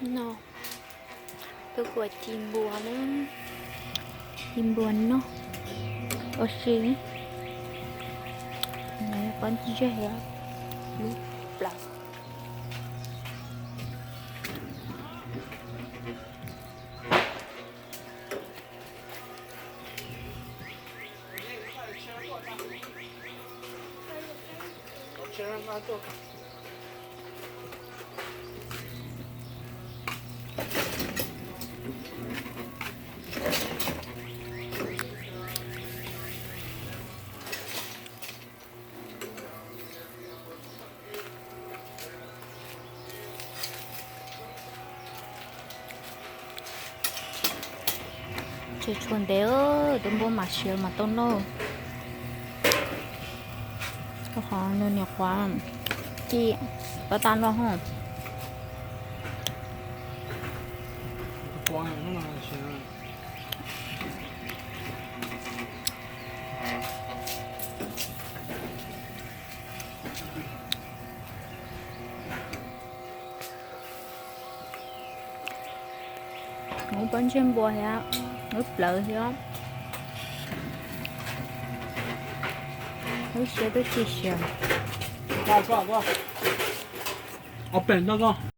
No, tus kuam ci npua na, ci npua no, ua si, pob ntseg lub plaws. Tshua tshua ntev, tus npua mam siav mas tau noj. Qhov nws niam qhuav ci, pab tas no ho. Muab pob ntseg npua thiab, lub plawv thiab, lub siab twb tsis siav. Ob peb noj koj.